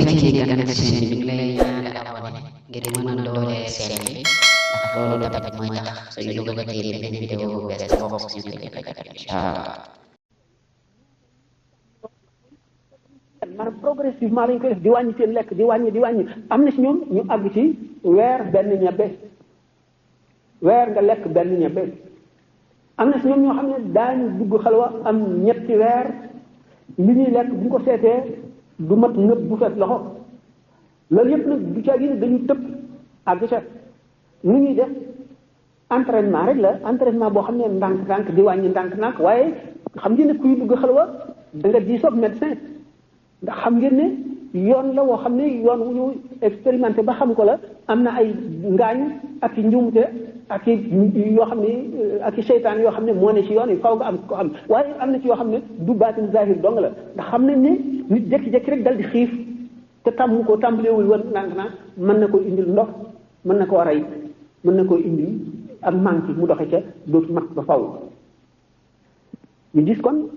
fekkee gan nga ci seen bi ñu lay ñaan nga abonné ngir mën a dooleel seen bi ndax loolu tamit mooy tax suñu dugalatee benn vidéo bu bees nga bokk suñu koy njëkk a jot incha allah. maanaam progressivement lañ koy def di wàññi seen lekk di wàññi am na si ñoom ñu àgg ci weer benn ñebbe weer nga lekk benn ñebbe am na si ñoom ñoo xam ne daañu dugg xalwa am ñetti weer li ñuy lekk bu ñu ko seetee du mat nëb bu fees loxo loolu yëpp nag du caa gi dañu tëb àgg ca nu ñuy def entraînement rek la entraînement boo xam ne ndànk-ndànk di wàññi ndànk-ndànk waaye xam ngeen ne kuy dugg xalwa da nga diisoog médecin ndax xam ngeen ne yoon la woo xam ne yoon wu ñu expérimenté ba xam ko la am na ay ngaañ ak i njuumte ak i yoo xam ne ak i seytaan yoo xam ne moo ne ci yoon yi faw nga am ko xam waaye am na ci yoo xam ne du baatin zahir dong la ndax xam nañ ne nit jékki-jékki rek dal di xiif te tàmm ko tàmbalewul woon ndànk naa mën na ko indil ndox mën na koo rey mën na koo indil ak manque mu doxe ca dootu mat ba faw ñu gis kon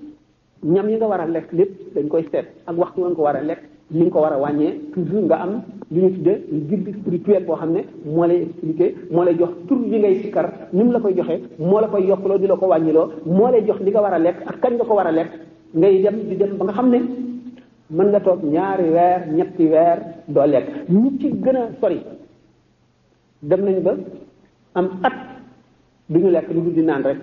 ñam yi nga war a lekk lépp dañ koy seet ak waxtu nga ko war a lekk ni nga ko war a wàññee toujours nga am lu ñu tuddee guide spirituel boo xam ne moo lay expliquer moo lay jox tur yi ngay sikkar ni mu la koy joxee moo la koy yokkaloo di la ko wàññiloo moo lay jox li nga war a lekk ak kañ nga ko war a lekk ngay dem di dem ba nga xam ne mën nga toog ñaari weer ñetti weer doo lekk ñi ci gën a sori dem nañ ba am at du ñu lekk lu dul di naan rek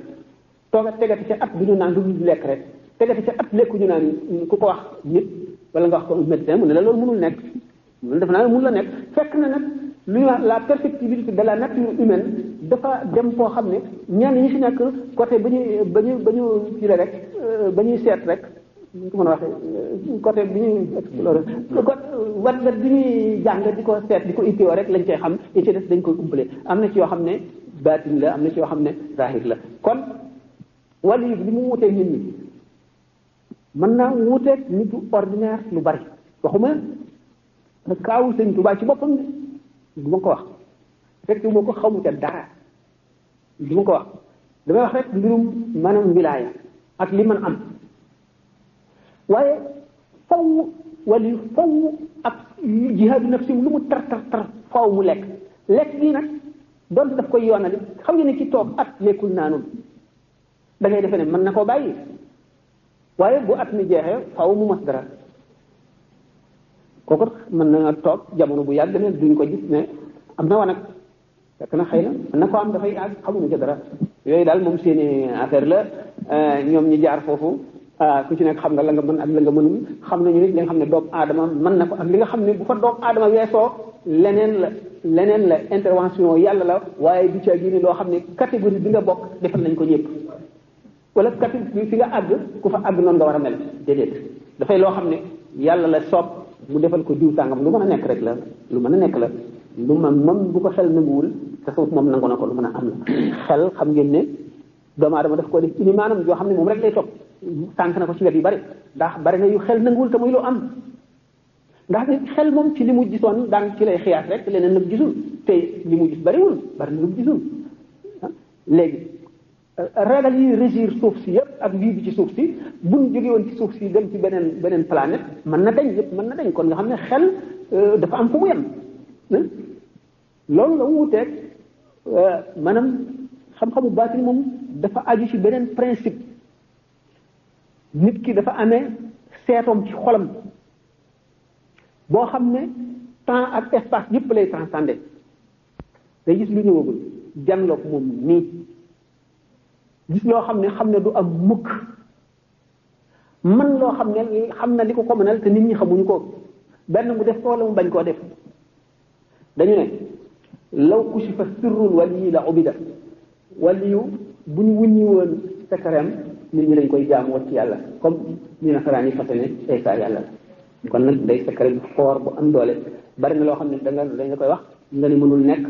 toog a tegati ca at du ñu naan lu dul di lekk rek tegati ca at lekku ñu naan ku ko wax nit wala nga wax ko médecin mu ne la loolu mënul nekk loolu def naa mënul la nekk fekk na nag lu ñuy wax la perfectibilité de la nature humaine dafa dem foo xam ne ñenn ñi fi nekk côté ba ñu kii la rek ba ñuy seet rek ñu ko mën a waxee côté bi ñuy explorer wat bi ñuy jàng di ko seet di ko itteewoo rek lañ cay xam et ci des dañ koy umpale am na ci yoo xam ne baatin la am na ci yoo xam ne zahir la kon wàllu yi li mu wutee nit ñi mën naa wuuteeg nitu ordinaire lu bari waxuma kaawu sëñ Tuubaa ci boppam du ma ko wax fekk moo ko xamu ca dara du ma ko wax damay wax rek mbirum maanaam wilaaya ak li man am waaye faw wala faw ak jihaadu nafsi lu mu tar faw mu lekk gi nag donte daf koy yoonal xam nga ne ci toog at lekkul naanul da ngay defe ne mën na koo bàyyi waaye bu at mi jeexee faw mu mos dara kooku mën na toog jamono bu yàgg ne duñ ko gis ne am na wanag fekk na xëy na mën na ko am dafay àgg xamuñu ca dara yooyu daal moom seeni affaire la ñoom ñi jaar foofu ku ci nekk xam nga la nga mën ak la nga mënul xam nañu nit li nga xam ne doomu aadama mën na ko ak li nga xam ne bu fa doomu aadama weesoo leneen la intervention yàlla la waaye du ca gi loo xam ne catégorie bi nga bokk defal nañ ko ñëpp wala catégorie fi nga àgg ku fa àgg noonu nga war a mel déedéet dafay loo xam ne yàlla la soob mu defal ko diw sàngam lu mën a nekk rek la lu mën a nekk la lu ma moom bu ko xel nanguwul tasawuf moom nangu na ko lu mën a am la xel xam ngeen ne doomu aadama daf ko def ini maanaam yoo xam ne moom rek lay topp tànk na ko ci wet yu bari ndax bari na yu xel nanguwul te muy lu am ndax xel moom ci li mu gisoon daan ci lay xiyaas rek leneen nag gisul te li mu gis bariwul bari na lu mu gisul léegi ragal yi régir suuf si yëpp ak vie bi ci suuf si buñ jóge woon ci suuf si dem ci beneen planète mën na dañ yëpp mën na dañ kon nga xam ne xel dafa am fu mu yem loolu la wuuteeg maanaam xam-xamu baatin moom dafa aju ci beneen principe nit ki dafa amee seetoom ci xolam boo xam ne temps ak espace yëpp lay transcender day gis lu ñëwagul janloog moom nii gis loo xam ne du am mukk man loo xam ne xam na li ko mënal te nit ñi xamuñu ko benn mu def ko wala mu bañ koo def dañu ne law kushifa sirrul wali la ubida waliyu bu ñu wuññi woon sekareem nit ñi lañ koy jaamu wat ci yàlla comme ñu nasaraan yi fase ne Isa yàlla la kon nag day sekare bu foor bu am doole bari na loo xam ne dañ la koy wax nga ne mënul nekk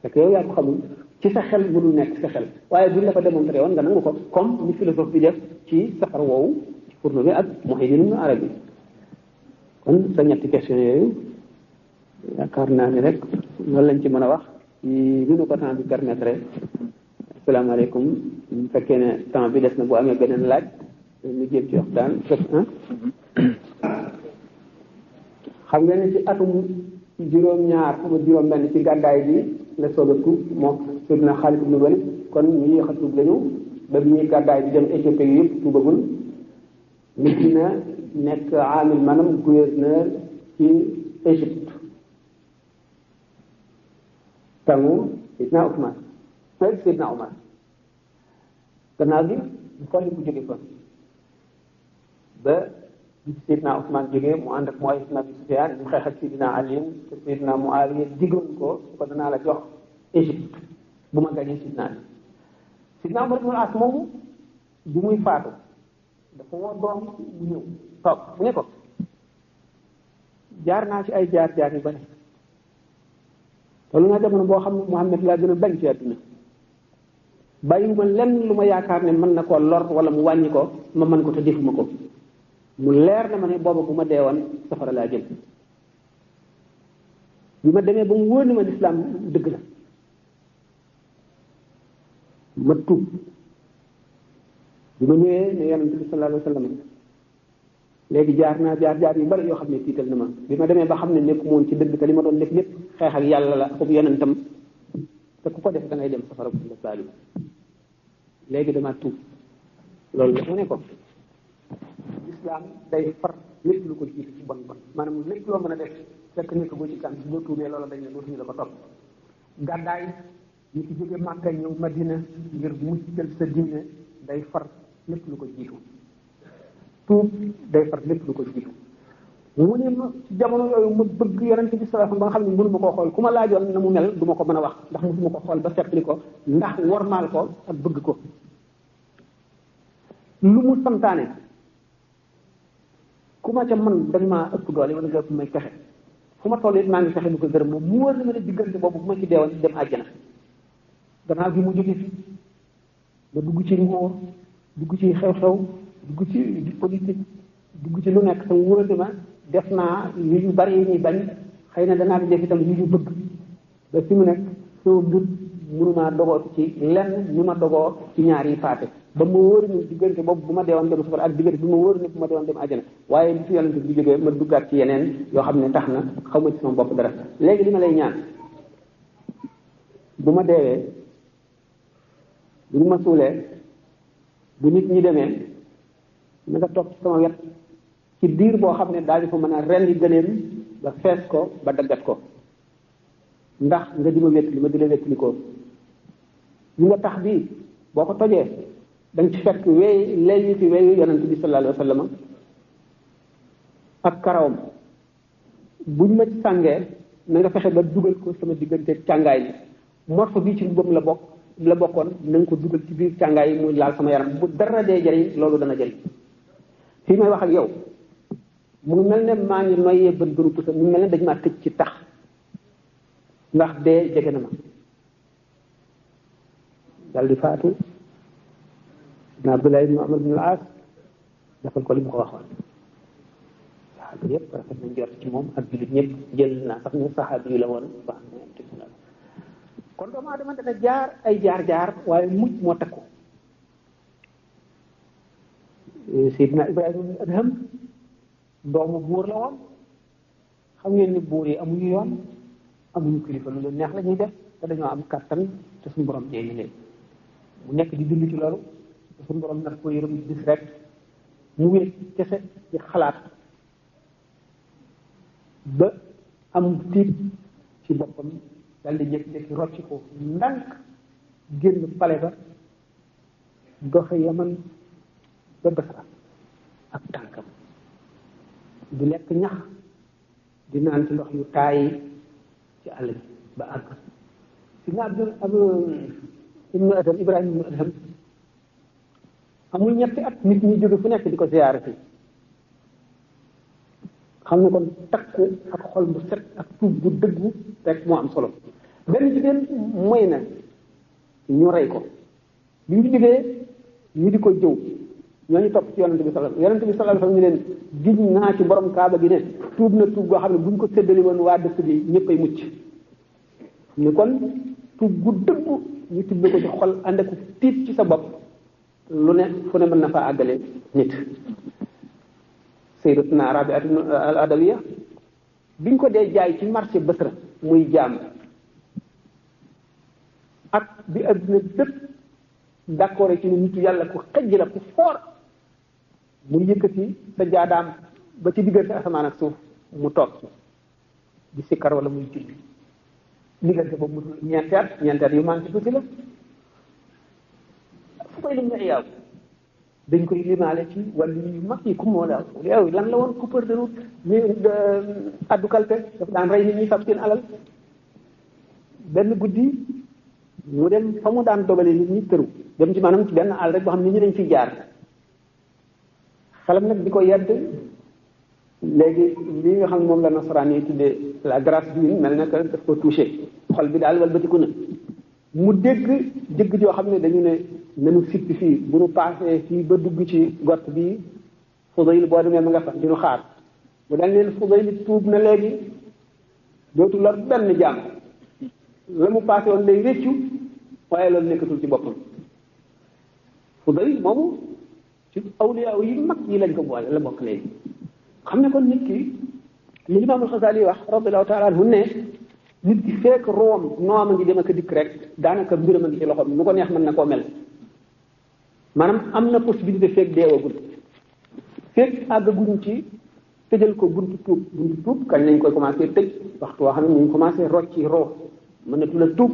fekk yow yaa ko xamul ci sa xel mënul nekk sa xel waaye buñ la ko démontré woon nga nangu ko comme ni philosophe bi def ci safar woowu ci fourneau bi ak Muhyiddin Ibn Arabi kon sa ñetti question yooyu yaakaar naa ni rek loolu lañ ci mën a wax ci li nu ko temps bi permettre asalaamaaleykum bu fekkee ne temps bi des na bu amee beneen laaj ñu jéem ci waxtaan fekk xam nga ne ci atum juróom-ñaar ama juróom-benn ci gàddaay bi la soog a tuub moom Seydina Xaalid ibn Walid kon ñu yéex a tuub lañu ba bi ñuy gàddaay bi dem Éthiopie yi yëpp tuubagul nit dina nekk amil maanaam gouverneur ci Égypte tangu Seydina Ousmane Seydina Omar gannaaw bi mu folli bu jóge fa ba Seydina Ousmane jógee mu ànd ak Muawiya ibn Abi Sufyaan ñu xeex ak Seydina Ali te Seydina Muawiya diggoon ko ko danaa la jox Égypte bu ma gañee Seydina Ali Seydina Omar ibn al-As moomu bi muy faatu dafa woo doom mu ñëw toog mu ne ko jaar naa ci ay jaar yu bari tollu naa jamono boo xam ne Muhammad laa gën a bañ ci àdduna bàyyiwuma lenn lu ma yaakaar ne mën na koo lor wala mu wàññi ko ma mën ko te defuma ko mu leer na ma ne booba bu ma deewoon safara laa jëm bi ma demee ba mu wóor ni ma lislaam dëgg la ma tuub bi ma ñëwee ne yonent bi sallallahu alayhi wa sallam léegi jaar yu bari yoo xam ne tiital na ma bi ma demee ba xam ne nekk moon ci dëgg te li ma doon def lépp xeex ak yàlla la ak yonentam te ku ko def da ngay dem safara bu la saali léegi dama tuub loolu la mu ne ko islam day far lépp lu ko jiitu ci bon bon maanaam lépp loo mën a def fekk nekk boo ci kan boo tuubee loolu dañ ne dootuñu la ko topp gàddaay ñi ci jóge Màkka ñëw Madina ngir muccal sa diine day far lépp lu ko jiitu tuub day far lépp lu ko jiitu mu ne ma ci jamono yooyu ma bëgg yonent bi sallallahu alayhi wasallam ba nga xam ne mënu ma koo xool ku ma laajoon na mu mel du ma ko mën a wax ndax mësuma ko xool ba seetli ko ndax wormaal ko ak bëgg ko lu mu santaane ku ma ca man dañ maa ëpp doole wala nga ëpp may fexe fu ma toll it maa ngi fexe bu ko gërëm moom mu wóor na ma ne diggante boobu bu ma ci deewoon dem àjjana gannaaw bi mu jóge fi ba dugg ci nguur dugg ci xew-xew dugg ci politique dugg ci lu nekk te wóor na ma def naa yu bari yi ñuy bañ xëy na danaa di def itam yu ñu bëgg ba fi mu nekk soo mbir mënumaa dogootu ci lenn ni ma dogoo ci ñaar yi faate ba ma wóor ni diggante boobu bu ma deewoon dem safara ak diggante bi ma wóor ni bu ma deewoon dem àjjana waaye bi fi yonente bi jógee ma duggaat ci yeneen yoo xam ne tax na xaw ma ci sama bopp dara léegi li ma lay ñaan bu ma deewee bu ñu ma suulee bu nit ñi demee na nga toog ci sama wet ci diir boo xam ne daal di fa mën a rendi gëléem ba fees ko ba daggat ko ndax nga di ma wétli ma di la wétli ko ñu nga tax bii boo ko tojee dañ ci fekk weey léegi ci weeyu yonent bi sallallahu alayhi wa sallam ak karawam buñ ma ci sàngee na nga fexe ba dugal ko sama diggante càngaay bi morso bii ci mbëm la bokkoon na nga ko dugal ci biir càngaay yi muy laal sama yaram bu dara dee jëriñ loolu dana jëriñ fii may wax ak yow mu ngi mel ne maa ngi noyyee bën bënu pusa mu mel ne dañ maa tëj ci tax ndax dee jege na ma dal di faatu na Abdullah ibn Amr ibn al-As defal ko li mu ko waxoon saxaaba yëpp rafet nañ jot ci moom ak jullit ñëpp jël naa sax ñu saxaaba yu la woon baax na kon doomu aadama dana jaar ay jaar waaye mujj moo takku Seydina Ibrahima ibn Adham doomu buur la woon xam ngeen ni buur yi amuñu yoon amuñu kilifa lu leen neex la ñuy def te dañoo am kàttan te suñu borom jey na leen mu nekk di dund ci loolu te suñu borom nag ko yërëm bis rek mu wéet kese ci xalaat ba am tiit ci boppam dal di jékki-jékki rocci ko ndànk génn pale ba doxe Yaman ba Basra ak tànkam di lekk ñax di naan ci ndox yu taay ci àll bi ba àgg si nga ibnu Adham Ibrahima ibnu Adham amul ñetti at nit ñi jóge fu nekk di ko ziyaare fi xam ne kon takku ak xol bu set ak tuub bu dëggu rek moo am solo benn jigéen mooy na ñu rey ko bi ñu jógee ñu di ko jëw ñooñu topp ci yonente bi sallallahu alayhi wasallam ñu leen giñ naa ci borom kaaba gi ne tuub na tuub goo xam ne bu ñu ko séddale woon waa dëkk bi ñëppay mucc ni kon tuub gu dëggu ñu tibbe ko ci xol ànd ak tiit ci sa bopp lu ne fu ne mën na faa àggale nit sayyidatuna Rabi'atu al-Adawiya biñ ko dee jaay ci marché Basra muy jaam ak bi adduna bépp d'accord ci ne nitu yàlla ku xëj la ku foor mu yëkkati sa jaadaam ba ci diggante asamaan ak suuf mu toog di sikkar wala muy julli diggante boobu mu ñeenteet yu manqué tuuti la fu koy lim na yaaw dañ koy limaale ci wàllu yu mag yi ku moo daaw yow lan la woon coupeur de route ñu addu kalpe dafa daan rey nit ñi fab seen alal benn guddi mu dem fa mu daan dogale nit ñi tëru dem ci maanaam ci benn àll rek boo xam nit ñi dañ fiy jaar xelam nag di ko yedd léegi lii nga xam ne moom la nasaraan yi tuddee la grâce divine mel na que daf ko touché xol bi daal walbatiku na mu dégg jëgg joo xam ne dañu ne nanu sippi fii bu nu paasee fii ba dugg ci gott bi Fudayl boo demee ma nga fa di nu xaar bu dañ leen Fudayl tuub na léegi dootu lor benn jaam la mu paase woon lay réccu waaye loolu nekkatul ci boppam Fudayl moomu ci awliya yi mag yi lañ ko boole la bokk léegi xam ne kon nit ki li Imaamul Xasaali wax radiyallahu taala anhu ne nit ki fekk room nooma ngi dem ak dikk rek daanaka mbiram a ngi ci loxoom nu ko neex mën na koo mel maanaam am na possibilité fekk deewagul fekk àggaguñ ci tëjal ko buntu tuub kañ lañ koy commencé tëj waxtu woo xam ne ñu ngi commencé rocc ci roo mënatu la tuub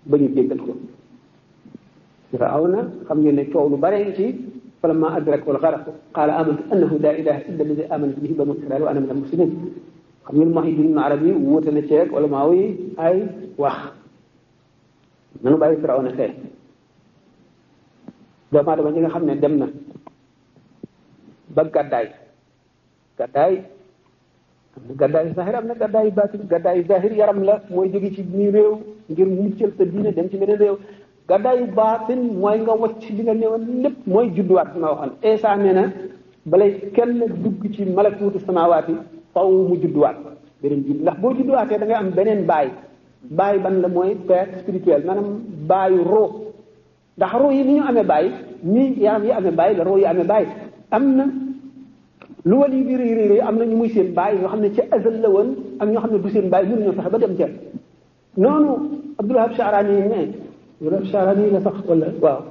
ba ñu jéggal ko Firawna xam ngeen ne coow lu bare ci falamma adraka al-gharaq qaala amantu annahu laa ilaaha illa alladi amanat bihi banu israil wa ana mina al-muslimin xam ngeen Muhyiddin Ibn Arabi wuute na ceeg wala maa yi ay wax nanu bàyyi Firawna fee doomu aadama ñi nga xam ne dem na ba gàddaay am na gàddaay zahir am na gàddaay baatin gàddaay zahir yaram la mooy jóge ci nii réew ngir muccal sa diine dem ci beneen réew gàddaayu baatin mooy nga wacc li nga newoon lépp mooy judduwaat bi ma waxoon Isa nee na balay kenn dugg ci malakuutu samawaati faw mu judduwaat beneen judd ndax boo judduwaatee da ngay am beneen baay ban la mooy père spirituel maanaam baayu roo ndax roo yi ni ñu amee baay nii yaram yi amee baay la roo yi amee baay am na lu wali bi rëy am na ñu muy seen baay ñoo xam ne ci azal la woon ak ñoo xam ne du seen baay mënuñoo fexe ba dem ca noonu Abdul Wahab Sha'rani ne Sha'rani la sax wala waaw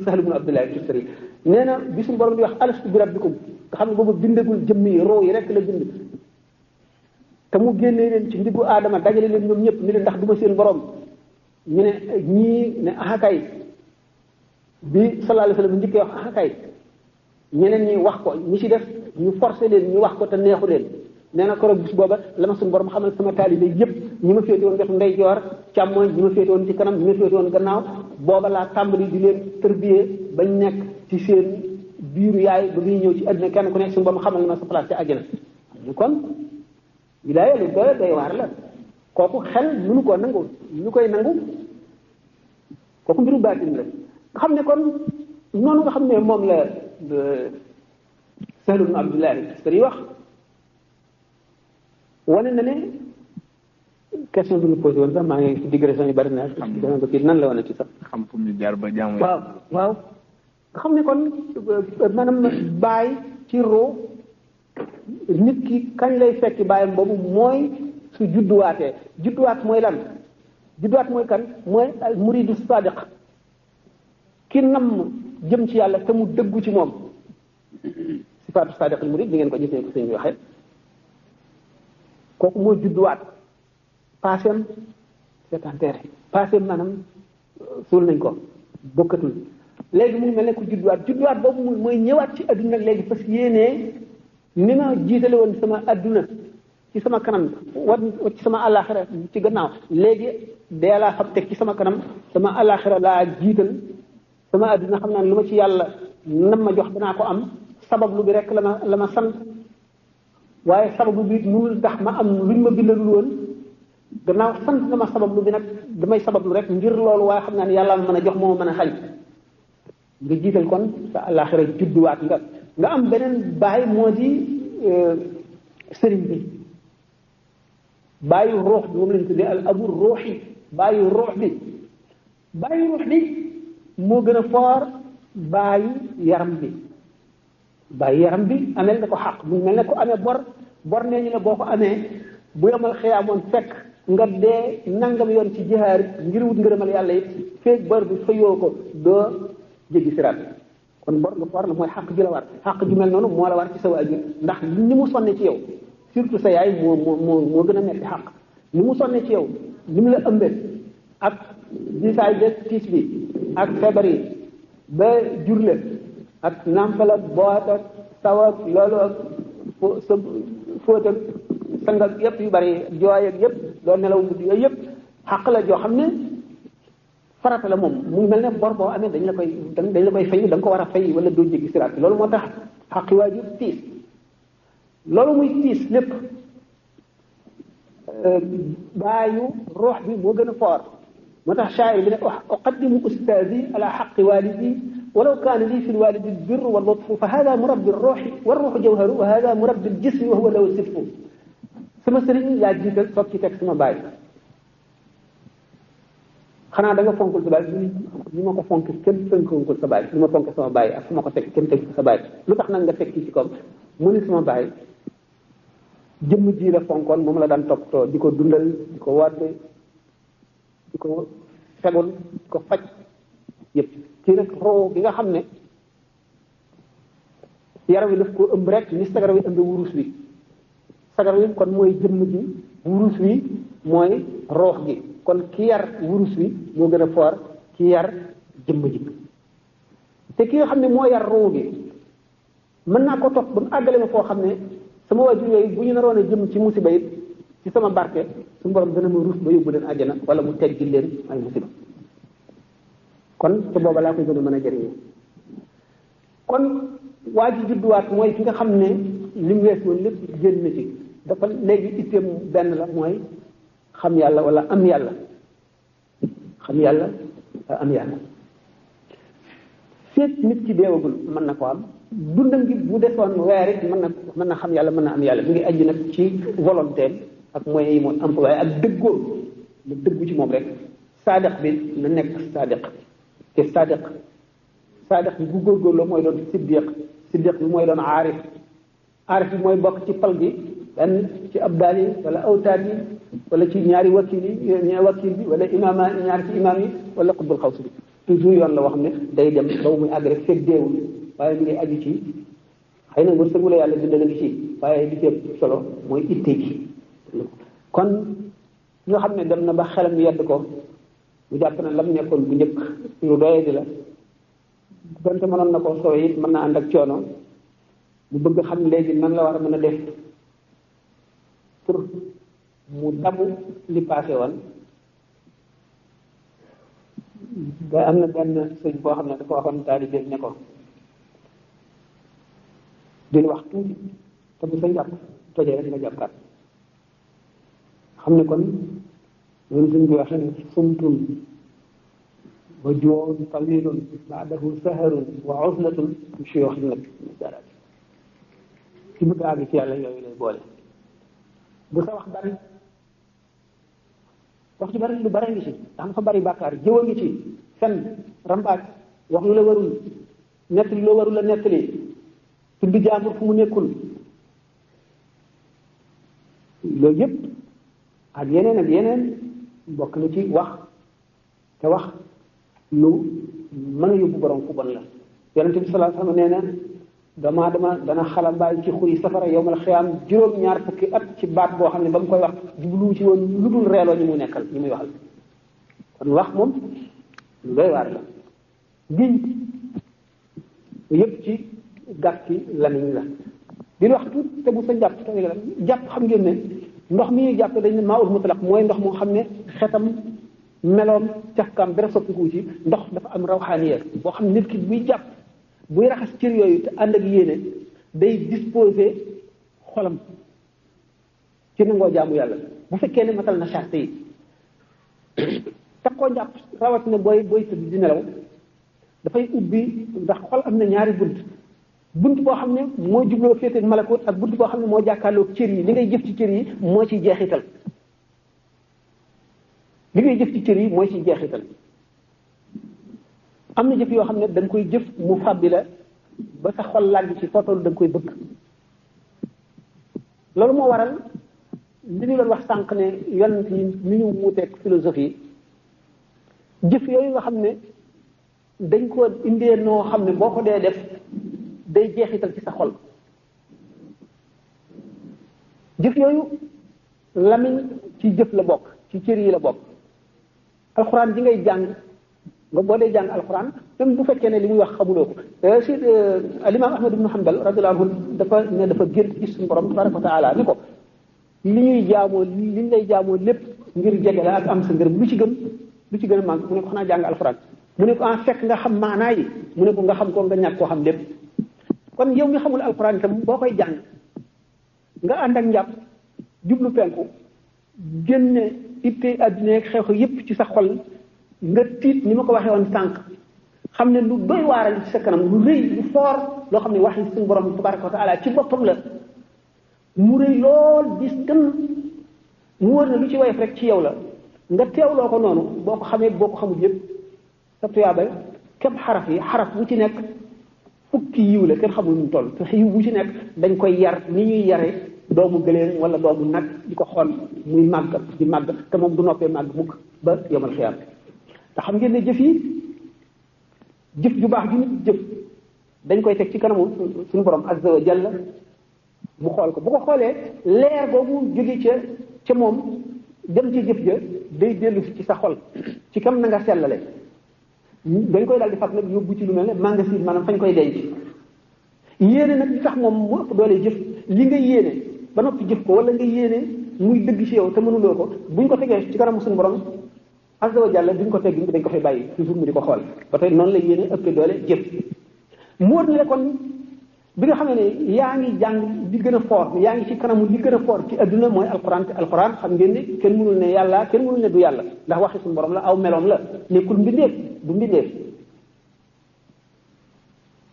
Sahl ibn Abdullah Tustari nee na bi suñu borom di wax alastu bi rabbikum nga xam ne boobu bindagul jëmm yi roo yi rek la bind te mu génnee leen ci ndiggu aadama dajale leen ñoom ñëpp ni leen ndax du ma seen borom ñu ne ñii ne axakay bi sallallahu alayhi wa sallam njëkkee wax axakay ñeneen ñi wax ko ñi ci def ñu forcé leen ñu wax ko te neexu leen nee na koroog bis booba la ma suñu borom xamal sama taalibe yëpp ñi ma féete woon wetu ndeyjoor càmmooñ ñi ma féete woon ci kanam ñi ma féete woon gannaaw booba laa tàmbali di leen tërbiyee bañ nekk ci seen biiru yaay ba muy ñëw ci àddina kenn ku nekk suñu borom xamal na ma sa place ci àjjana ñu kon wilaaya lu doy waar la kooku xel mënu koo nangu ñu koy nangu kooku mbiru baatin la nga xam ne kon noonu nga xam ne moom la Sahl ibn Abdullah Tustari wax wane na ne question bi ñu posé woon sax maa ngi ci digression yu bari na dana ko kii nan la wane ci sax xam fu ñu jaar ba jaamu waaw nga xam ne kon maanaam baay ci roo nit ki kañ lay fekki baayam boobu mooy su judduwaat mooy lan judduwaat mooy kan mooy al muridu sadiq ki nam jëm ci yàlla te mu dëggu ci moom sifaatu sadiq al murid di ngeen ko gisee ko sëñ bi waxee kooku mooy judduwaat paasem seetanteere paasem maanaam suul nañ ko bokkatul léegi mu mel ne ku judduwaat boobu mooy ñëwaat ci adduna nag léegi parce que yéenee ni ma jiitale woon sama adduna ci sama kanam war ci sama àllaaxira ci gannaaw léegi dee laa fab teg ci sama kanam sama àllaaxira laa jiital sama adduna xam naa ne lu ma ci yàlla nam ma jox danaa ko am sabablu bi rek la ma sant waaye sabablu bi mënul tax ma am luñ ma bindalul woon gannaaw sant na ma sabablu bi nag damay sabablu rek ngir loolu waaye xam naa ne yàlla ma mën a jox moo ma mën a xañ nga jiital kon sa àllaaxira judduwaat nga am beneen baay moo di sëriñ bi baayu ruux bi moom lañ tuddee al abu ruuxi baayu ruux bi moo gën a foor baayu yaram bi amel na ko xaq mu mel ne ko amee bor bor nee ñu ne boo ko amee bu yomal xiyaamoon fekk nga dee nangam yoon ci jihaar ngir wut ngërëmal yàlla it feeg bor bi fayoo ko doo jéggi siraat kon bor nga war la mooy xàq ji la war xàq ju mel noonu moo la war ci sa waajur ndax ni mu sonne ci yow surtout sa yaay moo gën a metti xàq ni mu sonne ci yow ni mu la ëmbee ak diisaay beeg tiis bi ak feebar yi ba jurle ak nàmpal ak boot ak taw ak loolu ak sa fóot ak sang ak yëpp yu bari jooy ak yëpp doo nelaw guddi yooyu yëpp xàq la joo xam ne farata la moom mu ngi mel ne bor boo amee dañ la koy fay da nga ko war a fay wala doo jéggi siraat loolu moo tax xaqi waajur tiis loolu muy tiis lépp baayu ruux bi moo gën a foor moo tax shaayir bi ne uqaddimu ustaadi ala xaqi walidi walaw kaana lii fi lwalidi lbir wa lutfu fa hada murabbi ruuxi wa ruuxu jawharu wa hada murabbi ljismi wa huwa law sitfu sama sëriñ yaa jiital soog ci teg sama baay xanaa da nga fonkul sa baay ni ma ko fonk kenn fonkul sa baay ni ma fonk sama baay ak fu ma ko teg kenn teg sa baay lu tax nag nga teg ci kaw mu ni sama baay jëmm ji la fonkoon moom la daan toppatoo di ko dundal di ko wadde di ko fegul di ko faj yëpp ci rek roo bi nga xam ne yaram wi daf ko ëmb rek ni sagar wi ëmb wurus wi sagar wi kon mooy jëmm ji wurus wi mooy roox gi kon ki yar wurus wi moo gën a foor ki yar jëmm ji te ki nga xam ne moo yar roo gi mën naa ko topp ba mu àggale ma foo xam ne sama waajur yooyu bu ñu naroon a jëm ci musiba it ci sama barke suñu borom dana ma ruus ba yóbbu leen àjjana wala mu teggi leen ay musiba kon te booba laa koy gën a mën a jëriñoo kon waa ji judduwaat mooy ki nga xam ne li mu wees woon lépp génn na ci dafa léegi itteem benn la mooy xam yàlla wala am yàlla xam yàlla am yàlla seet nit ki deewagul mën na ko am dundam gi bu desoon weer it mën na xam yàlla mën na am yàlla mi ngi aju nag ci volonté ak moyens yi mooy employé ak dëggoo lu dëggu ci moom rek saadiq bi na nekk saadiq te saadiq bi bu góorgóorloo mooy doon siddiq bi mooy doon aarif bi mooy bokk ci pal gi benn ci abdaal yi wala awtaat yi wala ci ñaari wakil bi wala ñaari ci imaam yi wala xutbul xaws bi toujours yoon la wax ne day dem ba muy àgg rek fekk deewul waaye mi ngi aju ci xëy na wërsëgu la yàlla bind na ngi ci waaye li ci solo mooy itte gi kon ñoo xam ne dem na ba xelam yedd ko mu jàpp na lam nekkoon bu njëkk lu doye di la donte mënoon na ko sowe it mën na ànd ak coono mu bëgg xam léegi nan la war a mën a def pour mu dabu li passé woon ba am na benn sëñ boo xam ne dafa waxoon taalibe ne ko dil wax tuuti te bu sa njàpp tojee rek nga jàppaat xam ne kon loolu sëñ bi waxee ne sumtun wa juun tawilun baadahu saharun wa uzlatun si wax nag dara ci bëgg àgg ci yàlla yooyu lay boole bu sa wax bari wax ci bari lu bari ngi ci ndax dafa bari bàkkaar jëw a ngi ci fen rambaaj wax lu la warul nettali loo warul la nettali tudd jaambur fu mu nekkul loolu yëpp ak yeneen bokk na ci wax te wax lu mën a yóbbu borom fu bon la yonente bi sallallahu alayhi wasallam nee na dama dana xalambaay ci xuri safara yowmal xiyaam juróom-ñaar fukki at ci baat boo xam ne ba mu koy wax jublu ci woon lu dul reeloo ñi mu nekkal ñi muy waxal kon wax moom lu doy waar la giñ yëpp ci gàtti lamiñ la di wax tuut te bu sa jàpp te jàpp xam ngeen ne ndox mi ñuy jàpp dañ ne maa ul mutlaq mooy ndox moo xam ne xetam meloom cafkaam dara soppiku ci ndox dafa am rawxaaniya boo xam ne nit ki buy jàpp buy raxas cër yooyu te ànd ak yéene day disposé xolam ci nangoo jaamu yàlla bu fekkee ne matal na charte yi tax koo jàpp rawatina booy tëdd di nelaw dafay ubbi ndax xol am na ñaari bunt boo xam ne moo jubloo féete malakut ak bunt boo xam ne moo jàkkaarloo cër yi li ngay jëf ci cër yi moo ciy jeexital am na jëf yoo xam ne da nga koy jëf mu fàbbi la ba sa xol làgg ci footoolu da nga koy bëgg loolu moo waral li ñu doon wax sànq ne yonent yi ni ñu wuuteeg philosophie jëf yooyu nga xam ne dañ ko indee noo xam ne boo ko dee def day jeexital ci sa xol jëf yooyu lamiñ ci jëf la bokk ci cër yi la bokk alxuraan ji ngay jàng nga boo dee jàng alxuraan même bu fekkee ne li muy wax xamuloo ko si alimaam Ahmad ibnu Hanbal radiyallahu anhu dafa gént gis suñu borom tabaraka wa taala ni ko li ñuy jaamoo li ñu lay jaamoo lépp ngir jege la ak am sa ngërëm lu ci gën a màgg mu ne ko xanaa jàng alxuraan mu ne ko en fekk nga xam maanaa yi mu ne ko nga xam ko nga ñàkk koo xam lépp kon yow mi xamul alxuraan itam boo koy jàng nga ànd ak njàpp jublu penku génne itte adduna ak xew yépp ci sa xol nga tiit ni ma ko waxee woon sànq xam ne lu doy waaral ci sa kanam lu rëy lu foor loo xam ne wax yi suñu borom tabaraka wa taala ci boppam la mu rëy lool dis gën mu wër na lu ci woyof rek ci yow la nga teewloo ko noonu boo ko xamee boo ko xamul yëpp sa tuyaaba képp xaraf yi xaraf bu ci nekk fukki yiw la kenn xamul ñu toll te yiw bu ci nekk dañ koy yar ni ñuy yare doomu gëléem wala doomu nag di ko xool muy màgg di màgg te moom du noppee màgg mukk ba yomal xiyaam te xam ngeen ne jëf yi jëf ju baax ju nit jëf dañ koy teg ci kanamu suñu borom azza wa jalla mu xool ko bu ko xoolee leer boobu jóge ca moom dem ci jëf ja day dellu ci sa xol ci kam na nga sellale dañ koy daal di fab nag yóbbu ci lu mel ne magasin maanaam fañ koy denc yéene nag li tax moom mu ëpp doole jëf li nga yéene ba noppi jëf ko wala nga yéene muy dëgg ci yow te mënuloo ko buñ ko tegee ci kanamu suñu borom azza wa jalla duñ ko tegg dañ ko fay bàyyi toujours mu di ko xool ba tey noonu la yéene ëpp doole jëf mu wër ni la kon bi nga xam ne yaa ngi jàng li gën a fort yaa ngi ci kanamu li gën a fort ci adduna mooy alquran te alquran xam ngeen ne kenn mënul ne yàlla kenn mënul ne du yàlla ndax waxi suñu borom la aw meloom la nekkul mbindeef du mbindeef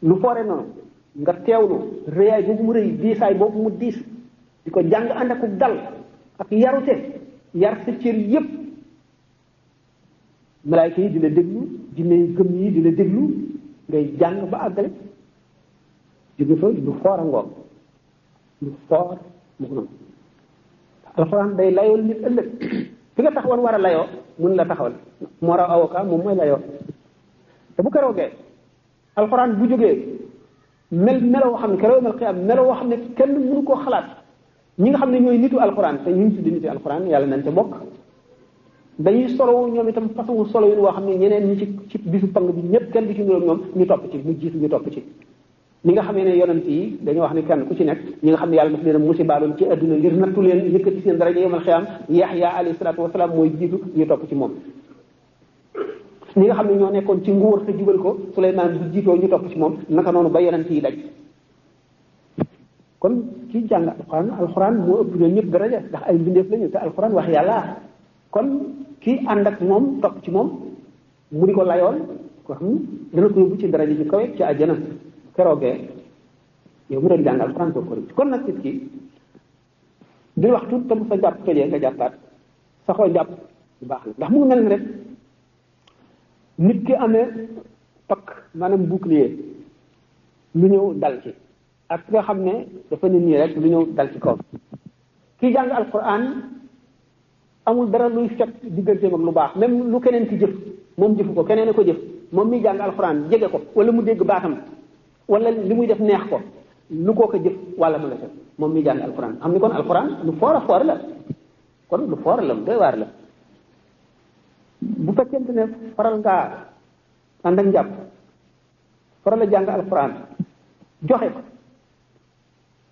lu foore noonu nga teewlu réyaay boobu mu rëy diisaay boobu mu diis di ko jàng ànd ak dal ak yarute yar sa cër yépp malaayka yi di la déglu jinne gëm yi di la déglu ngay jàng ba àggale jóge fa lu foor a ngoog lu foor mu noonu alxuraan day layool nit ëllëg fi nga taxawoon war a layoo mun la taxawal moo raw avocat moom mooy layoo te bu keroogee alxuraan bu jógee melo woo xam ne keroog mel xiyaam melo woo xam ne kenn mënu koo xalaat ñi nga xam ne ñooy nitu alxuraan te ñu ngi tuddi nitu alxuraan yàlla nañ te bokk dañuy solo ñoom itam façon solo yi woo xam ne ñeneen ñi ci bisu pang bi ñëpp kenn du ci niroog ñoom ñu topp ci mu jiitu ñu topp ci ñi nga xamee ne yonent yi dañoo wax ne kenn ku ci nekk ñi nga xam ne yàlla daf leen a musibaaloon ci adduna ngir nattu leen yëkkati seen daraja yomal xiyaam Yaxya alayhi salaatu wasalaam mooy jiitu ñu topp ci moom ñi nga xam ne ñoo nekkoon ci nguur te jubal ko Suleymaan bu jiitoo ñu topp ci moom naka noonu ba yonent yi daj kon ci jàng alxuraan moo ëpp ñoom ñëpp daraja ndax ay mbindeef lañu te alxuraan wax yàlla kon kii ànd ak moom topp ci moom mu di ko layool ko xam dana ko yóbbu ci daraja ji kawe ci àjjana keroogee yow mu doon jàng alxuraan ko kon nag nit ki di wax tuut te bu sa jàpp tojee nga jàppaat sa xoo jàpp bu baax la ndax mu ngi mel ni rek nit ki amee pakk maanaam bouclier lu ñëw dal ci ak nga xam ne dafa nit nii rek lu ñëw dal ci kaw kii jàng alxuraan amul dara luy fekk digganteem ak lu baax même lu keneen ci jëf moom jëfu ko keneen a ko jëf moom miy jàng alxuraan jege ko wala mu dégg baatam wala li muy def neex ko lu koo ko jëf wala ma nga fekk moom miy jàng alxuraan am ni kon alxuraan lu foor a foor la kon lu foor la lu doy waar la bu fekkente ne faral ngaa ànd ak njàpp faral a jàng alxuraan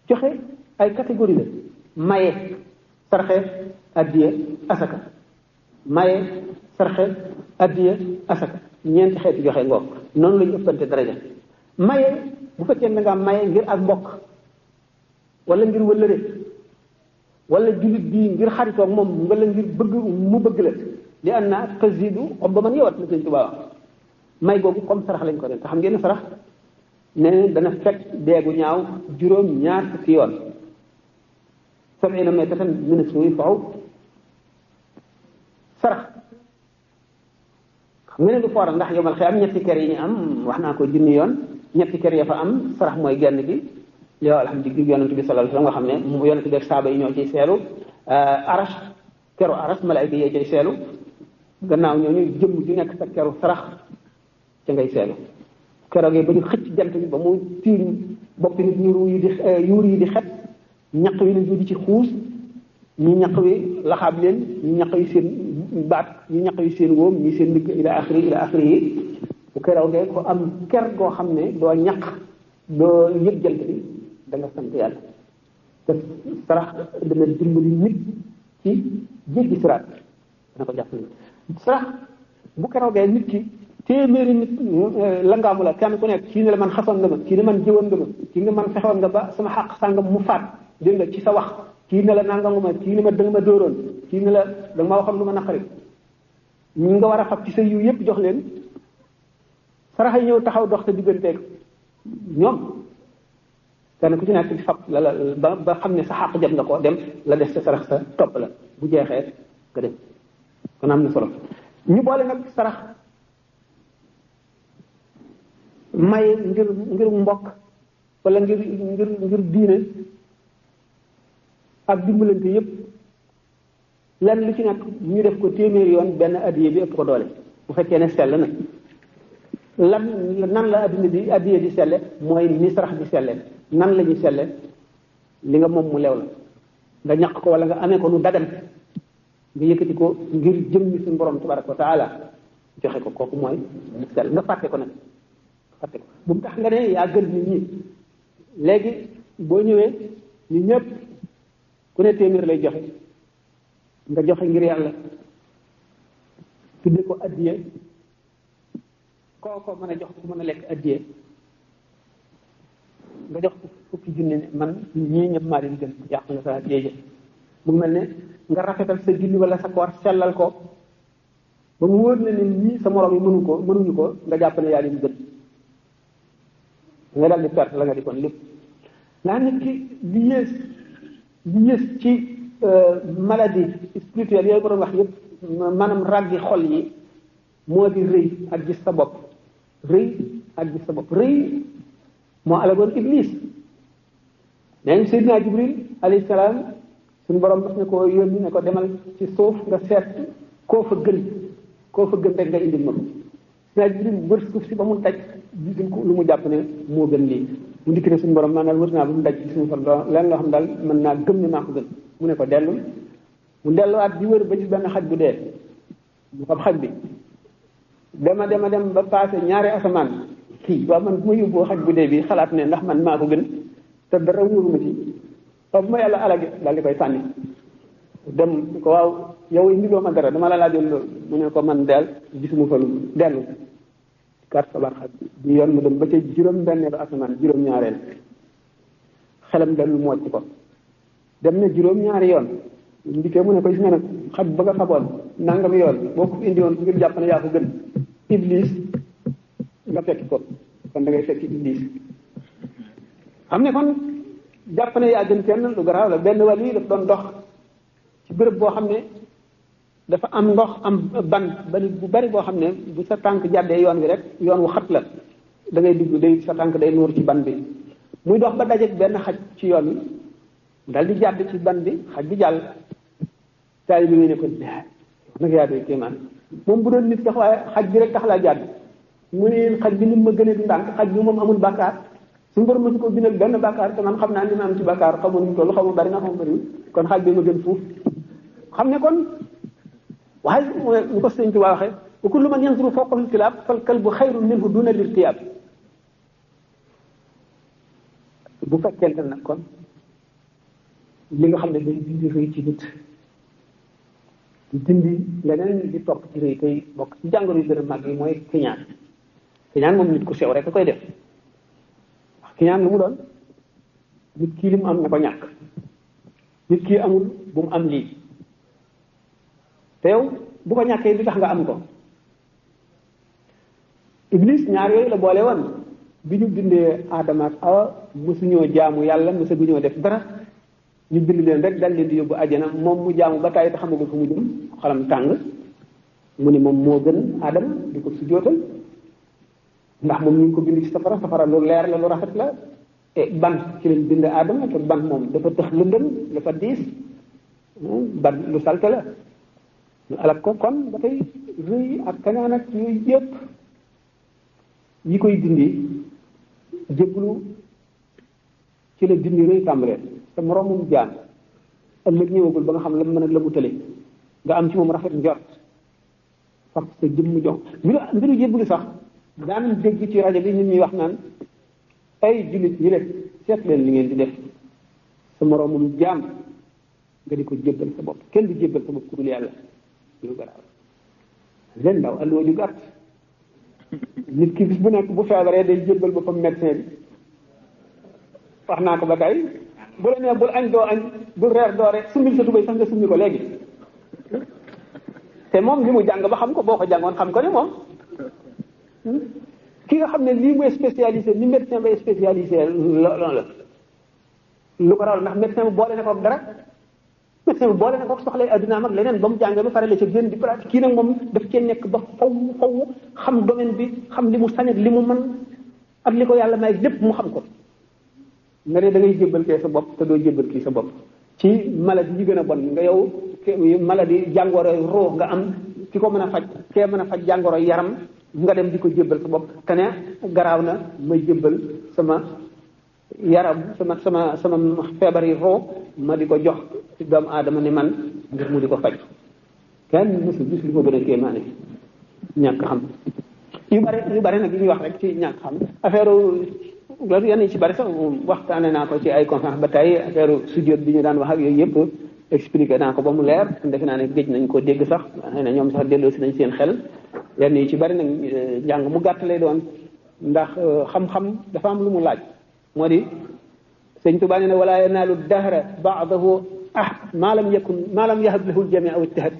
joxe ay catégorie la maye sarxe addiye asaka maye sarxe addiye asaka ñeenti xeeti joxe ngoog noonu la ñu ëppante daraja maye bu fekkee ne nga maye ngir ak mbokk wala ngir wëllëre wala jullit bii ngir xaritoog moom wala ngir bëgg mu bëgg la li an na tasidu xob ba man yowat na sëñ Tuubaa may googu comme sarax lañ ko def te xam ngeen ne sarax ne dana fekk deegu ñaaw juróom ñaar fukki yoon 70 maytatan min suu'i faw sarax xam nga ne lu fooral ndax yomal xëy am ñetti kër yi ñu am wax naa ko junni yoon ñetti kër ya fa am sarax mooy genn gi yow alhamdulilah yonent bi sallallahu alayhi wasallam nga xam ne mu yonent bi ak saaba yi ñoo ciy seelu arash keru arash malaayka yee cay seelu gannaaw ñooñu jëmm ju nekk sa keru sarax ca ngay seelu keroogee ba ñu xëcc jant bi ba mu tiim bopp nit yuur yi di xet ñaq wi lañ di ci xuus ñi ñaq wi laxaab leen ñi ñaq wi seen baat ñi ñaq wi seen wóom ñi seen ndigg ila axiri yi bu keroogee ko am ker goo xam ne doo ñaq doo yëg jant bi da nga sant yàlla te sarax dana dimbali nit ci jéggi siraat dana ko jàppale sarax bu keroogee nit ki téeméeri nit langaamu la kenn ku nekk kii ne la man xasoon nga ma kii ne man jëwoon nga ma kii ne man fexoon nga ba sama xàq sàngam mu faat dégg nga ci sa wax kii ne la nangangu ma kii ne ma danga ma dóoroon kii ne la danga ma waxoon lu ma naqari ñu nga war a fab ci sa yiw yépp jox leen sarax yi ñëw taxaw dox sa digganteeg ñoom kenn ku ci nekk di fab la ba xam ne sa xàq jot nga ko dem la des sa sarax sa topp la bu jeexee nga dem kon am na solo ñu boole nag sarax may ngir mbokk wala ngir diine ak dimbalante yépp lenn lu ci nekk ñu def ko téeméeri yoon benn addiye bi ëpp ko doole bu fekkee ne sell na nan la addiye di selle mooy ni sarax di selle nan la ñuy selle li nga moom mu leew la nga ñaq ko wala nga amee ko nu dagan nga yëkkati ko ngir jëmmi suñu borom tabaraka wa taala joxe ko kooku mooy sell nga fàtte ko nag fàtte ko bu mu tax nga ne yaa gën nit ñi léegi boo ñëwee ñu ñëpp ku ne téeméer lay joxe nga joxe ngir yàlla tudde ko addiye koo ko mën a jox ku mën a lekk addiye nga jox ko fukki junne ne man ñii ñëpp maa leen gën yàq nga sa addiye mu mel ne nga rafetal sa julli wala sa koor sellal ko ba mu wóor na ne ñii sa morom yi mënuñu ko nga jàpp ne yaa leen gën nga daal di perte la nga di kon lépp ndax nit ki li yées ci maladie spirituelle yooyu ko doon wax yëpp maanaam ràggi xol yi moo di rëy ak gis sa bopp rëy moo alagoon iblis nee Seydina Jibril alayhi salaam suñu borom daf ne ko yónni ne ko demal ci suuf nga seet koo fa gën rek nga indil ma ko Seydina Jibril wër suuf si ba mu daj gisul ko lu mu jàpp ne moo gën lii mu dikk ne suñu borom maanaam wër naa ba mu daj gis mu fa leen loo xam daal mën naa gëm ne maa ko gën mu ne ko dellul mu delluwaat di wër ba ci benn xaj bu dee mu fab xaj bi dem ba passé ñaari asamaan kii waaw man bu ma yóbboo xaj bu dee bi xalaat ne ndax man maa ko gën te dara wóoruma ci bu ma yàlla alage daal di koy sànni dem ko waaw yow indiloo ma dara dama la laajoon loolu mu ne ko man del gisuma fa lu dellu kat sabar xaj bi yoon mu dem ba ca juróom-benneelu asamaan juróom-ñaareel xelam dellu mu wàcc ko dem na juróom-ñaari yoon ndikkee mu ne ko gis nga nag xaj ba nga faboon nangam yoon boo ko indi woon ngir jàpp ne yaa ko gën iblis nga fekki ko kon da ngay fekki iblis xam ne kon jàpp ne yaa gën kenn lu garaaw la benn wàll yi daf doon dox ci béréb boo xam ne dafa am ndox am ban bu bari boo xam ne bu sa tànk jàddee yoon wi rek yoon wu xat la da ngay dugg sa tànk day nuur ci ban bi muy dox ba dajeeg benn xaj ci yoon wi dal di jàdd ci ban bi xaj bi jàll taali bi ne ko nag yaa doy kéemaan moom bu doon nit sax waaye xaj bi rek tax laa jàdd mu ne xaj bi ni ma gën a di ndànk xaj bi moom amul bàkkaar suñu borom mësu ko bindal benn bàkkaar te man xam naa li ma am ci bàkkaar xamuñ ko lu xamu bari na xamu bari kon xaj bi ma gën fuuf xam ne kon waaye ñu ko sëñ ci waa waxee wa kullu man yanzuru fawqa al-kilaab fal kalbu xayrun minhu duna l-irtiyaab bu fekkente nag kon li nga xam ne day dindi rëy ci nit di dindi leneen di topp ci rëy tey bokk ci jàngoro yu gën a mag yi mooy kiñaan moom nit ku sew rek a koy def wax kiñaan lu mu doon nit kii li mu am na ko ñàkk nit kii amul bu mu am lii te yow bu ko ñàkkee li tax nga am ko iblis ñaar yooyu la boole woon bi ñu bindee Aadama ak Awa mësuñoo jaamu yàlla mësuñoo def dara ñu bind leen rek dal leen di yóbbu àjjana moom mu jaamu ba tàyyi te xamagul fu mu jëm xolam tàng mu ni moom moo gën Aadama di ko sujjóotal ndax moom ñu ngi ko bind ci safara lu leer la lu rafet la ban ci lañ bind aadama te ban moom dafa tax lëndëm dafa diis ban lu salte la ñu alak ko kon ba tey rëy ak kanaan ak yooyu yëpp yi koy dindi jébbalu ci la dindi rëy tàmbalee te moroomum jaam ëllëg ñëwagul ba nga xam la mu mën ak la mu tële nga am ci moom rafet njort far sa jëmm jox mbiru jébbalu sax daan dégg ci rajo bi nit ñuy wax naan ay jullit ñi leen seet leen li ngeen di def sa moroomum jaam nga di ko jébbal sa bopp kenn di jébbal sa bopp ku dul yàlla lu garaaw leen ndaw alluwa ju gàtt nit ki bis bu nekk bu feebaree day jébbal boppam médecin bi wax naa ko ba tey bu la nee bul añ doo añ bul reer doo reer summil sa tubéy sax nga summi ko léegi te moom li mu jàng ba xam ko boo ko jàngoon xam ko ne moom ki nga xam ne lii mooy spécialisé ni médecin bay spécialisé loolu la lu ko raw ndax médecin bu boole na ko dara médecin bu boole na ko soxlay addinaam ak leneen ba mu jàngee ba pare la ca gën di pratique kii nag moom daf cee nekk ba faw xam domaine bi xam li mu sañ ak li mu mën ak li ko yàlla may lépp mu xam ko nga ne da ngay jébbal kee sa bopp te doo jébbal kii sa bopp ci maladie yi gën a bon nga yow maladie jàngoro roo nga am ki ko mën a faj kee mën a faj jàngoro yaram nga dem di ko jébbal sa bopp te ne garaaw na may jébbal sama yaram sama feebar yi roo ma di ko jox ci doomu aadama ni man ngir mu di ko faj kenn mësul gis li ko gën a kéemaane ñàkk xam yu bari nag li ñuy wax rek ci ñàkk xam affaire loolu yenn yi ci bari sax waxtaane naa ko ci ay conférence ba tey affaire sujjóot bi ñu daan wax ak yooyu yëpp expliqué naa ko ba mu leer defe naa ne géej nañ ko dégg sax xëy na ñoom sax delloo si nañ seen xel yenn yi ci bari nag njàng mu gàtt lay doon ndax xam-xam dafa am lu mu laaj moo di sëñ Tuubaa nee na wala yanaalu dahra baadahu maa lam yahab lahu ljami aw ijtihad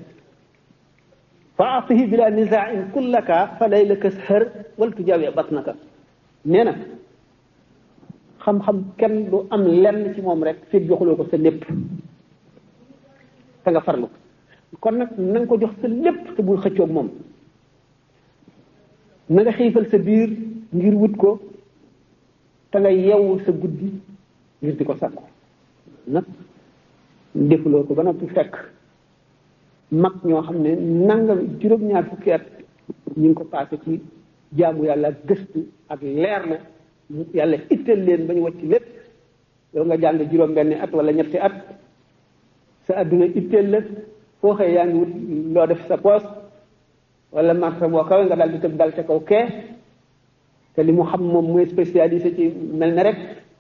fa atihi bila nisaain kullaka fa laylaka shër wal tujaawi batnaka nee na xam-xam kenn du am lenn ci moom rek fi joxuloo ko sa lépp te nga farlu kon nag na nga ko jox sa lépp te bul xëccoog moom na nga xiifal sa biir ngir wut ko te nga yeewu sa guddi ngir di ko sakku nag defuloo ko ba noppi fekk mag ñoo xam ne nangam juróom-ñaar fukki at ñu ngi ko passé ci jaamu yàlla gëstu ak leerlu yàlla itteel leen ba ñu wàcc lépp yow nga jàng juróom-benni at wala ñetti at sa adduna itteel la foo xëy yaa ngi wut loo def sa poos wala marsa boo kawe nga dal di tëb dal ca kaw kee te li mu xam moom mooy spécialisé ci mel ne rek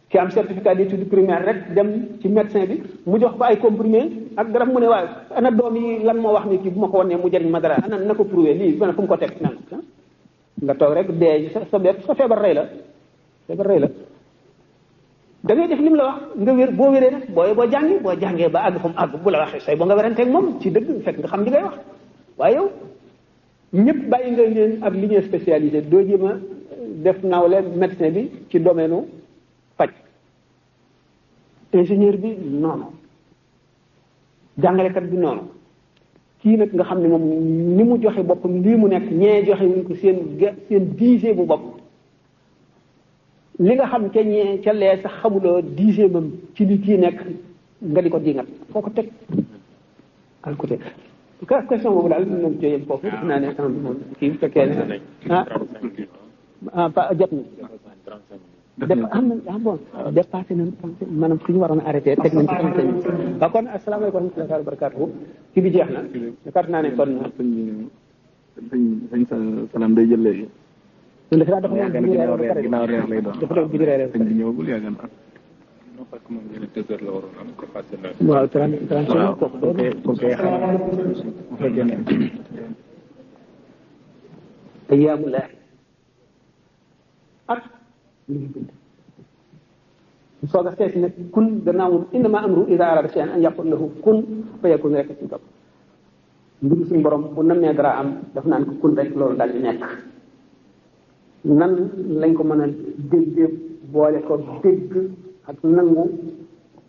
ki am certificat d'études primaires rek dem ci médecin bi mu jox ko ay comprimé ak garab mu ne waaye ana doom yi lan moo wax ni kii bu ma ko wanee mu jëriñ ma dara ana na ko prouvé lii fu mu ko teg nan nga toog rek dee sa bépp sa feebar rey la da ngay def li mu la wax nga wér boo wéree nag boo jàngee ba àgg fa mu àgg bu la waxee say boo nga weranteeg moom ci dëgg fekk nga xam li ngay wax waaye yow ñëpp bàyyi nga leen ak li ñuy spécialisé doo jéem a def nawle médecin bi ci domaine faj ingénieur bi noonu jàngalekat bi noonu kii nag nga xam ne moom ni mu joxe boppam lii mu nekk ñee joxe wuñ ko seen dixième bu bopp li nga xam ca ñee ca lee sax xamuloo dixième am ci li kii nekk nga di ko dingat foo ko teg al côté question boobu daal nañ ci yem foofu def naa ne temps bi moom kii bu fekkee ne jot na bon dépassé nañ maanaam fi ñu waroon a arrêté teg nañ ci 35 minutes waaw kon asalaamaaleykum wa rahmatulah wa barakatuhu kii bi jeex na yaakaar naa ne kon sëñ Salam day jël léegi ñun dafa dafa ginnaaw reer lay doon dafa doon bi reer sëñ bi ñëwagul yaakaar naa waaw 30 kooku ayyaamullah ak li ñu bind soog a seet nag kun gannaaw moom innama amru ida arada shay'an an yaqul lahu kun fa yakun rek ci topp mbiru suñu borom bu namee dara am daf naan ko kun rek loolu daal di nekk nan lañ ko mën a déggee boole ko dégg ak nangu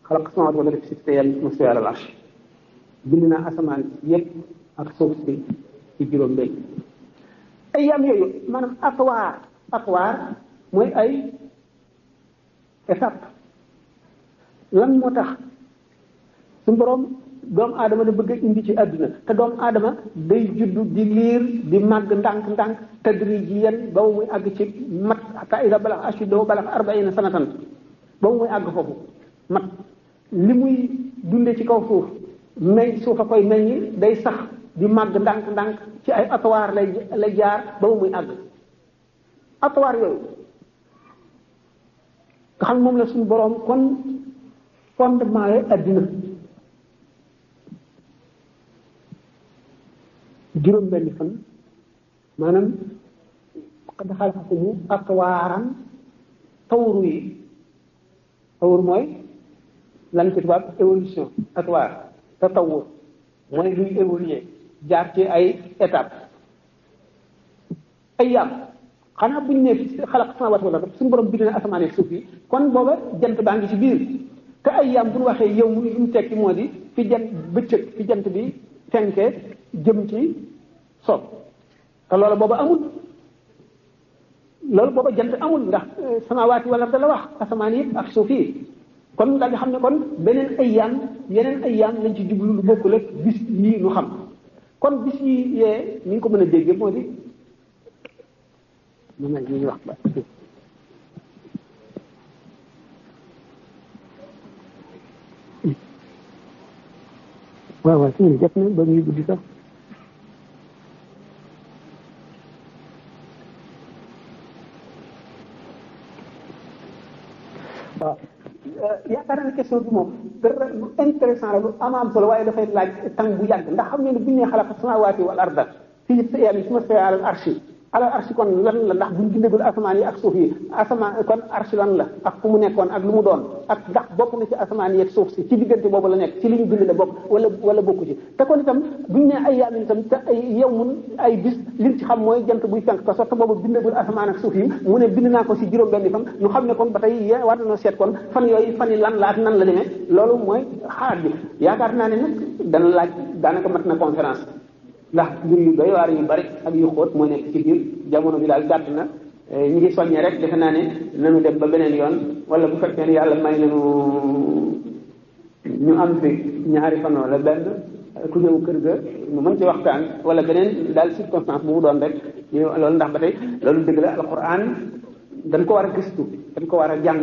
xalaq samawat wala def si teyal mustawa al arsh bind naa asamaan yëpp ak suuf si ci juróom benn ayyaam yooyu maanaam atwaar mooy ay étape lan moo tax suñu borom doomu aadama da bëgg a indi ci àdduna te doomu aadama day juddu di liir di màgg ndànk-ndànk tadrijiyan ba muy àgg ci mat hatta iza balax ashuddahu balax 40 sanatan ba muy àgg foofu mat li muy dunde ci kaw suuf suuf a koy meññ day sax di màgg ndànk-ndànk ci ay atuwaar lay jaar ba muy àgg atuwaar yooyu nga xam moom la suñu borom kon fondement yi àddina juróom benni fan maanaam qad xalaqakum atwaaran tawru yi tawur mooy lan ci tubaab évolution atwaar tatawur mooy luy évoluer jaar ci ay étape ay yaam xanaa buñ ne xalaq samaawaati wal ard suñu borom bind na asamaan ak suuf yi kon booba jant baa ngi ci biir te ay yaam bu ñu waxee yow mu li mu tekki moo di fi jant bëccëg fi jant bi fenke jëm ci so te loolu booba amul loolu booba jant amul ndax samaawaati wal ard la wax asamaan yi ak suuf yi kon daal di xam ne kon beneen yeneen ay yaam lañ ci jublu lu bokkul ak bis yii nu xam kon bis yi yee ni nga ko mën a déggee moo di mën na ñuy wax ba waaw si jot na ba muy guddi sax waaw yaakaar naa ne question bi moom dara lu intéressant la lu am solo waaye dafay laaj temps bu yàgg ndax xam ngeen ne bu ñu nee xalaqa samaawaati wal arda fii ayaamin summa stawaa alal arshi kon lan la ndax buñ bindagul asamaan yi ak suuf yi asamaan kon arshi lan la ak fu mu nekkoon ak lu mu doon ak ndax bokk na ci asamaan yi ak suuf si ci diggante boobu la nekk ci li ñu bind la bokk wala bokku ci te kon itam buñ ne ay yaamin itam te ay yow mun ay bis liñ ci xam mooy jant buy fenk te sotti boobu bindagul asamaan ak suuf yi mu ne bind naa ko si juróom-benni fan ñu xam ne kon ba tey war nañoo seet kon fan yooyu fan yi lan la ak nan la demee loolu mooy xaar bi yaakaar naa ne nag dana laaj daanaka mat na conférence ndax mbir yu doy waar yu bari ak yu xóot moo nekk ci biir jamono bi daal gàtt na ñi ngi soññee rek defe naa ne nañu dem ba beneen yoon wala bu fekkee ne yàlla may nañu ñu am fi ñaari fan wala benn ku ñëw kër ga mu mën ci waxtaan wala beneen daal circonstance bu mu doon rek loolu ndax ba tey loolu dëgg la alquran dañ ko war a gëstu dañ ko war a jàng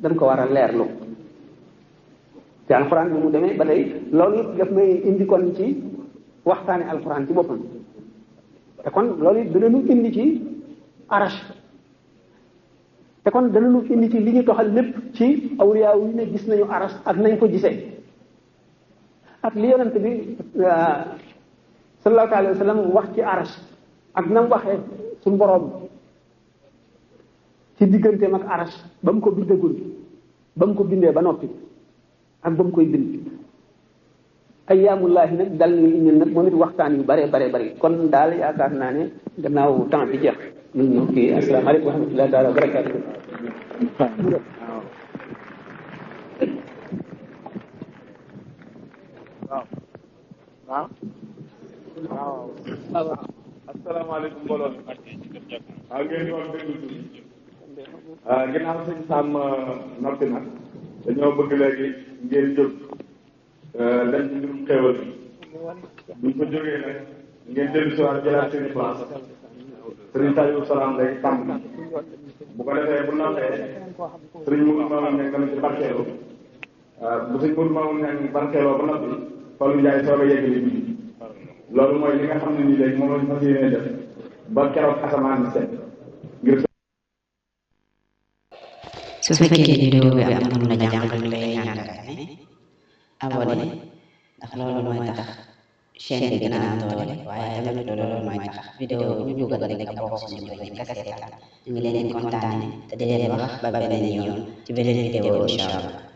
dañ ko war a leerlu te alquran bi mu demee ba tey loolu yëpp daf may indi kon ci waxtaane alquran ci boppam te kon loolu it dana nu indi ci arash te kon dana nu indi ci li ñu toxal lépp ci awliya yi ne gis nañu arash ak nañ ko gisee ak li yonent bi sallallahu alayhi wa sallam wax ci arash ak nam waxee suñu boroom ci digganteem ak arash ba mu ko bindagul ba mu ko bindee ba noppi ak ba mu koy bind ayyaamullaahi nag dal ñu indil nag moom it waxtaan yu bare kon daal yaakaar naa ne gannaaw temps bi jeex ñu ñëw kii asalaamaaleykum wa rahmatullahi taala wa barakaatu waaw asalaamaaleykum mbooloo mi waaw ngeen di wax déglu tuuti ginnaaw sëñ Sam noppi nag dañoo bëgg léegi ngeen jóg dem ci mbirum xéewal bi buñ ko jógee nag ngeen dellu si waat jëlaat seen place sëriñ Saliou Salaam day tàmm bu ko defee bu noppee sëriñ Mourou Mamoun ne dana ci barkeelu bu sëriñ Mourou Mamoun ne barkeeloo ba noppi Fallou Ndiaye soog a yeggali bi loolu mooy li nga xam ne nii léegi moom lañ fas yéene def ba keroog asamaan bi set ngir su fekkee vidéo bi am na lu la jàngal lay ñaan nga abonné ndax loolu mooy tax chaîne bi gën a am doole waaye tamit loolu mooy tax vidéo ñu dugal rek nga bokk ci ñu nga seetaan ñu ngi leen di kontaane te di leen wax ba beneen yoon ci beneen vidéo incha allah